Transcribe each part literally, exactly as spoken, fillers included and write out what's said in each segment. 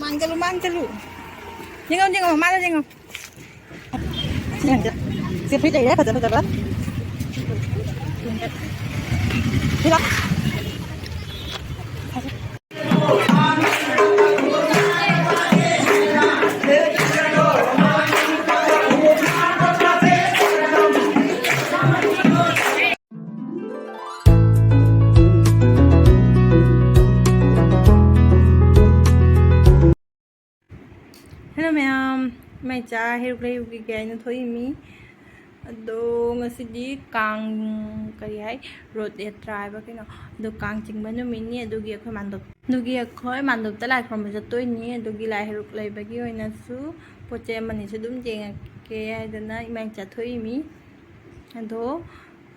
ꯃꯥꯡ ꯆꯠꯂꯨ, ꯃꯥꯡ ꯆꯠꯂꯨ꯫ ꯌꯦꯡꯉꯣ, ꯌꯦꯡꯉꯣ, ꯃꯃꯥꯗ ꯌꯦꯡꯉꯣ꯫ ꯁꯤ ꯐꯨꯔꯤꯠ ꯂꯩꯔꯦ, ꯐꯖ ꯐꯖꯕ꯫ ꯁꯤ ꯂꯥꯎ꯫ Hello ꯃꯌꯥꯝ, ꯏꯃꯥ ꯏꯆꯥ ꯍꯦꯔꯨꯛ ꯂꯩꯔꯨꯈꯤꯒꯦ ꯍꯥꯏꯅ ꯊꯣꯛꯏꯃꯤ꯫ ꯑꯗꯣ ꯉꯁꯤꯗꯤ ꯀꯥꯡ, ꯀꯔꯤ ꯍꯥꯏ, ꯔꯣꯠ ꯌꯥꯇ꯭ꯔꯥ ꯍꯥꯏꯕ ꯀꯩꯅꯣ, ꯑꯗꯣ ꯀꯥꯡ ꯆꯤꯡꯕ ꯅꯨꯃꯤꯠꯅꯤ꯫ ꯑꯗꯨꯒꯤ ꯑꯩꯈꯣꯏ ꯃꯥꯟꯗꯣꯞ, ꯑꯗꯨꯒꯤ ꯑꯩꯈꯣꯏ ꯃꯥꯟꯗꯣꯞꯇ ꯂꯥꯏ ꯈꯨꯔꯨꯝꯕ ꯆꯠꯇꯣꯏꯅꯤ꯫ ꯑꯗꯨꯒꯤ ꯂꯥꯏ ꯍꯦꯔꯨꯛ ꯂꯩꯕꯒꯤ ꯑꯣꯏꯅꯁꯨ ꯄꯣꯠ ꯆꯩ ꯑꯃꯅꯤꯁꯨ ꯑꯗꯨꯝ ꯌꯦꯡꯉꯛꯀꯦ ꯍꯥꯏꯗꯅ ꯏꯃꯥ ꯏꯆꯥ ꯊꯣꯛꯏꯃꯤ꯫ ꯑꯗꯣ,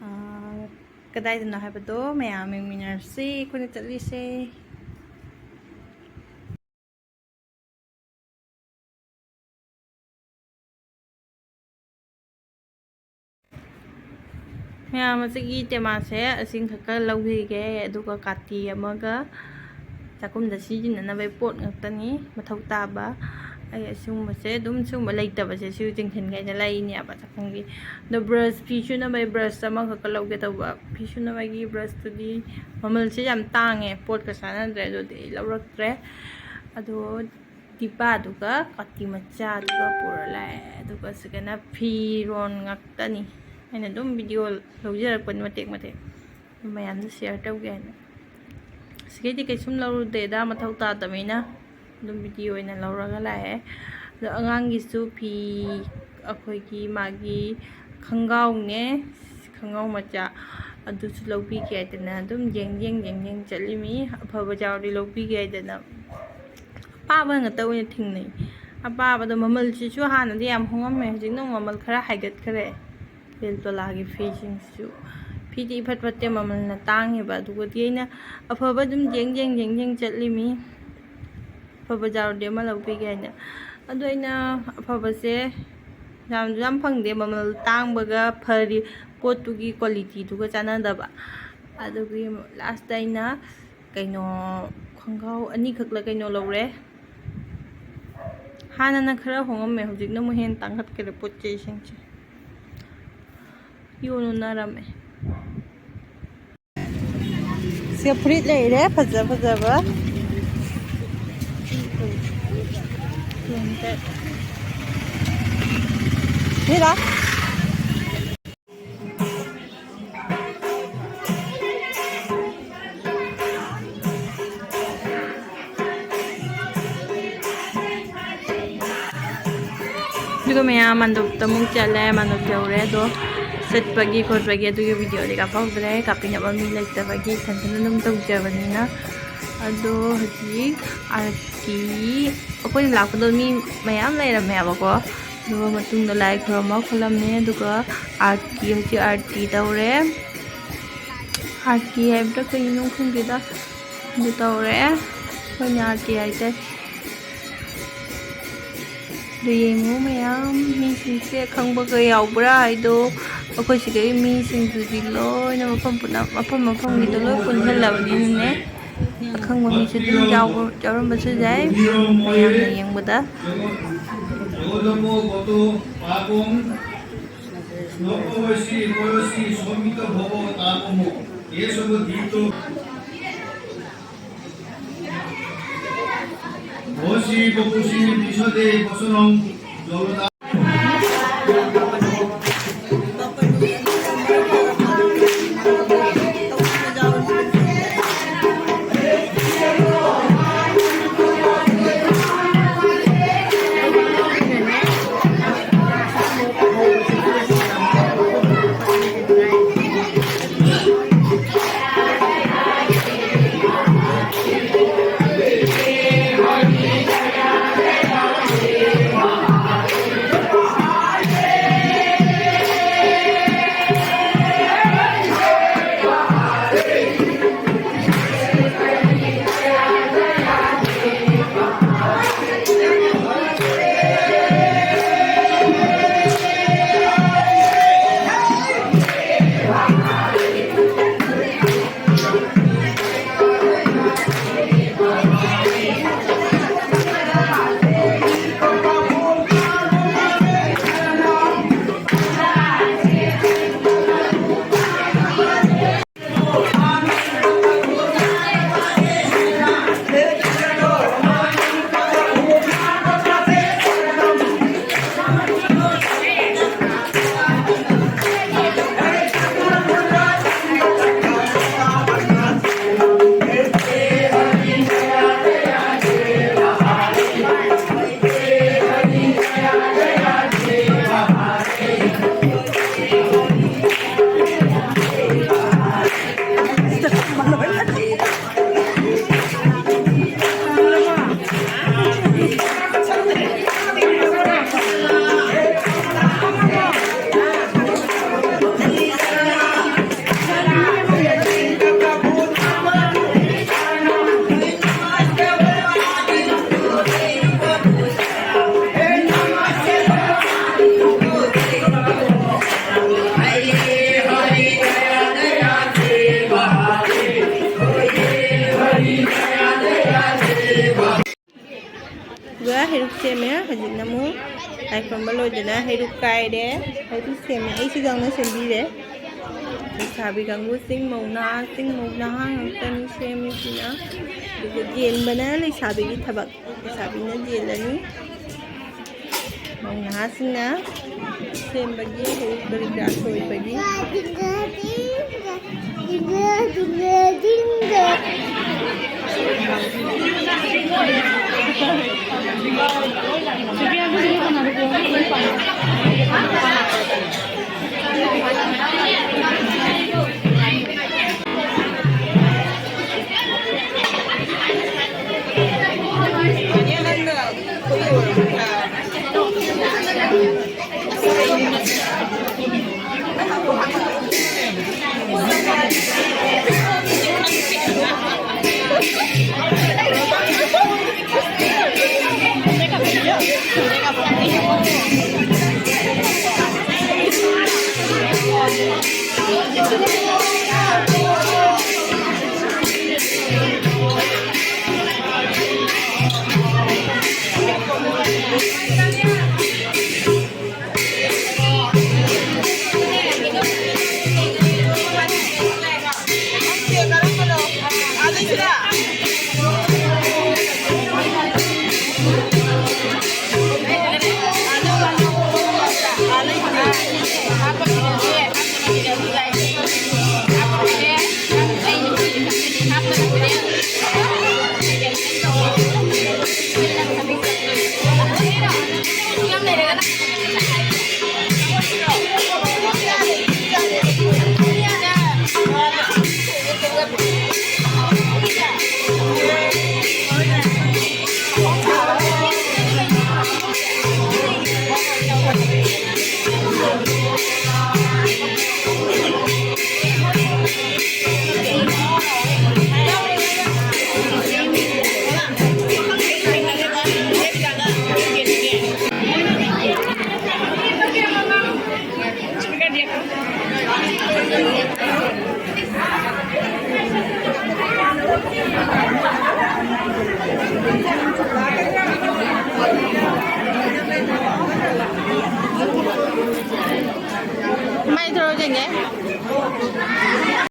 ꯑꯥ, ꯀꯗꯥꯏꯗꯅꯣ ꯍꯥꯏꯕꯗꯣ ꯃꯌꯥꯝ ꯌꯦꯡꯃꯤꯟꯅꯔꯁꯤ ꯑꯩꯈꯣꯏꯅ ꯆꯠꯂꯤꯁꯦ꯫ ꯃꯌꯥꯝ ꯑꯁꯤꯒꯤ ꯇꯦꯃꯥꯁꯦ ꯑꯁꯤ ꯈꯛꯀ ꯂꯧꯈꯤꯒꯦ, ꯑꯗꯨꯒ ꯀꯥꯇꯤ ꯑꯃꯒ ꯆꯥꯛꯈꯨꯝꯗ ꯁꯤꯖꯤꯟꯅꯅꯕꯒꯤ ꯄꯣꯠ ꯉꯥꯛꯇꯅꯤ ꯃꯊꯧ ꯇꯥꯕ꯫ ꯑꯩ ꯑꯁꯤꯒꯨꯝꯕꯁꯦ ꯑꯗꯨꯝ, ꯁꯤꯒꯨꯝꯕ ꯂꯩꯇꯕꯁꯦ ꯁꯤ ꯆꯤꯡꯁꯤꯟꯒꯦ ꯍꯥꯏꯅ ꯂꯩꯔꯤꯅꯦꯕ ꯆꯥꯛꯈꯨꯝꯒꯤ꯫ ꯑꯗꯣ ꯕ꯭ꯔꯁ, ꯐꯤ ꯁꯨꯅꯕꯒꯤ ꯕ꯭ꯔꯁ ꯑꯃꯈꯛꯀ ꯂꯧꯒꯦ ꯇꯧꯕ꯫ ꯐꯤ ꯁꯨꯅꯕꯒꯤ ꯕ꯭ꯔꯁꯇꯨꯗꯤ ꯃꯃꯜꯁꯦ ꯌꯥꯝ ꯇꯥꯡꯉꯦ, ꯄꯣꯠꯀ ꯆꯥꯟꯅꯗ꯭ꯔꯦ, ꯑꯗꯨꯗꯤ ꯑꯩ ꯂꯧꯔꯛꯇ꯭ꯔꯦ꯫ ꯑꯗꯣ ꯗꯤꯄꯥꯗꯨꯒ ꯀꯥꯇꯤ ꯃꯆꯥꯗꯨꯒ ꯄꯨꯔ ꯂꯥꯛꯑꯦ꯫ ꯑꯗꯨꯒ ꯁꯤꯗꯅ ꯐꯤꯔꯣꯟ ꯉꯥꯛꯇꯅꯤ꯫ ꯑꯩꯅ ꯑꯗꯨꯝ ꯚꯤꯗꯤꯑꯣ ꯂꯧꯖꯔꯛꯄꯅꯤ ꯃꯇꯦꯛ ꯃꯇꯦꯛ, ꯑꯗꯨ ꯃꯌꯥꯝꯗ ꯁꯤꯌꯔ ꯇꯧꯒꯦ ꯍꯥꯏꯅ꯫ ꯁꯤꯈꯩꯗꯤ ꯀꯩꯁꯨꯝ ꯂꯧꯔꯨꯗꯦꯗ, ꯃꯊꯧ ꯇꯥꯗꯕꯅꯤꯅ ꯑꯗꯨꯝ ꯚꯤꯗꯤꯑꯣ ꯑꯣꯏꯅ ꯂꯧꯔꯒ ꯂꯥꯛꯑꯦ꯫ ꯑꯗꯣ ꯑꯉꯥꯡꯒꯤꯁꯨ ꯐꯤ, ꯑꯩꯈꯣꯏꯒꯤ ꯃꯥꯒꯤ ꯈꯣꯡꯒ꯭ꯔꯥꯎꯅꯦ, ꯈꯣꯡꯒ꯭ꯔꯥꯎ ꯃꯆꯥ, ꯑꯗꯨꯁꯨ ꯂꯧꯕꯤꯒꯦ ꯍꯥꯏꯗꯅ ꯑꯗꯨꯝ ꯌꯦꯡ ꯌꯦꯡ, ꯌꯦꯡ ꯌꯦꯡ ꯆꯠꯂꯤꯃꯤ꯫ ꯑꯐꯕ ꯌꯥꯎꯔꯗꯤ ꯂꯧꯕꯤꯒꯦ ꯍꯥꯏꯗꯅ꯫ ꯑꯄꯥꯕ ꯉꯥꯛꯇ ꯑꯣꯏꯅ ꯊꯦꯡꯅꯩ꯫ ꯑꯄꯥꯕꯗꯣ ꯃꯃꯜꯁꯤꯁꯨ ꯍꯥꯟꯅꯗꯤ ꯌꯥꯝ ꯍꯣꯡꯉꯝꯃꯦ, ꯍꯧꯖꯤꯛꯅ ꯑꯃꯨꯛ ꯃꯃꯜ ꯈꯔ ꯍꯥꯏꯒꯠꯈ꯭ꯔꯦ꯫ ꯕꯦꯜꯇꯣꯂꯥꯒꯤ ꯐꯤꯁꯤꯡꯁꯤꯁꯨ, ꯐꯤꯗꯤ ꯏꯐꯠ ꯐꯠꯇꯦ, ꯃꯃꯜꯅ ꯇꯥꯡꯉꯦꯕ꯫ ꯑꯗꯨꯒꯗꯤ ꯑꯩꯅ ꯑꯐꯕ ꯑꯗꯨꯝ ꯌꯦꯡ ꯌꯦꯡ, ꯌꯦꯡ ꯌꯦꯡ ꯆꯠꯂꯤꯃꯤ, ꯑꯐꯕ ꯌꯥꯎꯔꯗꯤ ꯑꯃ ꯂꯧꯕꯤꯒꯦ ꯍꯥꯏꯅ꯫ ꯑꯗꯣ ꯑꯩꯅ ꯑꯐꯕꯁꯦ ꯌꯥꯝꯁꯨ ꯌꯥꯝ ꯐꯪꯗꯦ, ꯃꯃꯜ ꯇꯥꯡꯕꯒ ꯐꯔꯤ, ꯄꯣꯠꯇꯨꯒꯤ ꯀ꯭ꯋꯥꯂꯤꯇꯤꯗꯨꯒ ꯆꯥꯟꯅꯗꯕ꯫ ꯑꯗꯨꯒꯤ ꯂꯥꯁꯇ ꯑꯩꯅ ꯀꯩꯅꯣ, ꯈꯣꯡꯒ꯭ꯔꯥꯎ ꯑꯅꯤꯈꯛꯂ ꯀꯩꯅꯣ ꯂꯧꯔꯦ꯫ ꯍꯥꯟꯅꯅ ꯈꯔ ꯍꯣꯡꯉꯝꯃꯦ, ꯍꯧꯖꯤꯛꯅ ꯑꯃꯨꯛ ꯍꯦꯟꯅ ꯇꯥꯡꯈꯠꯈ꯭ꯔꯦ ꯄꯣꯠ ꯆꯩꯁꯤꯡꯁꯦ꯫ ꯌꯣꯟꯅꯔꯝꯃꯦ꯫ ꯁꯤꯗ ꯐꯨꯔꯤꯠ ꯂꯩꯔꯦ ꯐꯖ ꯐꯖꯕ꯫ ꯁꯤꯗ꯫ ꯑꯗꯨꯒ ꯃꯌꯥꯝ ꯃꯟꯗꯞꯇ ꯑꯃꯨꯛ ꯆꯠꯂꯦ, ꯃꯟꯗꯞ ꯌꯧꯔꯦ꯫ ꯑꯗꯣ ꯆꯠꯄꯒꯤ ꯈꯣꯠꯄꯒꯤ ꯑꯗꯨꯒꯤ ꯚꯤꯗꯤꯑꯣꯗꯤ ꯀꯥꯞꯍꯧꯗ꯭ꯔꯦ, ꯀꯥꯞꯄꯤꯅꯕ ꯃꯤ ꯂꯩꯇꯕꯒꯤ ꯏꯊꯟꯇꯅ ꯑꯗꯨꯝ ꯇꯧꯖꯕꯅꯤꯅ꯫ ꯑꯗꯣ ꯍꯧꯖꯤꯛ ꯑꯥꯔꯠꯀꯤ, ꯑꯩꯈꯣꯏꯅ ꯂꯥꯛꯄꯗꯣ ꯃꯤ ꯃꯌꯥꯝ ꯂꯩꯔꯝꯃꯦꯕꯀꯣ꯫ ꯑꯗꯨꯒ ꯃꯇꯨꯡꯗ ꯂꯥꯏ ꯈꯨꯔꯨꯝꯕ ꯈꯣꯠꯂꯝꯃꯦ꯫ ꯑꯗꯨꯒ ꯑꯥꯔꯠꯀꯤ ꯍꯧꯖꯤꯛ ꯑꯥꯔꯇꯤ ꯇꯧꯔꯦ꯫ ꯑꯥꯔꯇꯤ ꯍꯥꯏꯕ꯭ꯔꯥ ꯀꯩꯅꯣ ꯈꯪꯗꯦꯗ, ꯑꯗꯨ ꯇꯧꯔꯦ꯫ ꯑꯩꯈꯣꯏꯅ ꯑꯥꯔꯇꯤ ꯍꯥꯏꯇꯥꯔꯦ꯫ ꯑꯗꯨ ꯌꯦꯡꯉꯨ ꯃꯌꯥꯝ ꯃꯤꯁꯤꯡꯁꯦ, ꯈꯪꯕꯒ ꯌꯥꯎꯕ꯭ꯔꯥ ꯍꯥꯏꯗꯣ꯫ ꯑꯩꯈꯣꯏ ꯁꯤꯗꯒꯤ ꯃꯤꯁꯤꯡꯗꯨꯗꯤ ꯂꯣꯏꯅ ꯃꯐꯝ ꯄꯨꯝꯅ-, ꯃꯐꯝ ꯃꯐꯝꯒꯤꯗ ꯂꯣꯏ ꯄꯨꯟꯁꯤꯜꯂꯕꯅꯤꯅꯅꯦ, ꯑꯈꯪꯕ ꯃꯤꯁꯨ ꯑꯗꯨꯝ ꯌꯥꯎꯕ, ꯌꯥꯎꯔꯝꯕꯁꯨ ꯌꯥꯏ ꯃꯌꯥꯝꯅ ꯌꯦꯡꯕꯗ꯫ জগতপগত পাপং, নববসি পয়সি শমিত ভব তাপম, এসব ধীত। ভসি বপুষি বিশদে বসনং জলদা। ꯍꯩꯔꯨꯛ ꯁꯦꯝꯃꯦ꯫ ꯍꯧꯖꯤꯛꯅ ꯑꯃꯨꯛ ꯂꯥꯏ ꯈꯨꯔꯨꯝꯕ ꯂꯣꯏꯗꯅ ꯍꯩꯔꯨꯛ ꯀꯥꯏꯔꯦ꯫ ꯍꯩꯔꯨꯛ ꯁꯦꯝꯃꯦ꯫ ꯑꯩꯁꯨ ꯌꯥꯎꯅ ꯁꯦꯝꯕꯤꯔꯦ꯫ ꯂꯩꯁꯥꯕꯤ ꯀꯥꯡꯕꯨ ꯆꯤꯡ ꯃꯧ ꯅꯍꯥ, ꯆꯤꯡ ꯃꯧ ꯅꯍꯥ ꯉꯥꯛꯇꯅꯤ ꯁꯦꯝꯃꯤꯁꯤꯅ꯫ ꯑꯗꯨꯒ ꯌꯦꯟꯕꯅ ꯂꯩꯁꯥꯕꯤꯒꯤ ꯊꯕꯛ꯫ ꯂꯩꯁꯥꯕꯤꯅ ꯌꯦꯜꯂꯅꯤ꯫ ꯃꯧ ꯅꯍꯥꯁꯤꯡꯅ ꯁꯦꯝꯕꯒꯤ ꯍꯩ ꯀꯔꯤ ꯀꯔꯥ ꯁꯣꯏꯕꯒꯤ꯫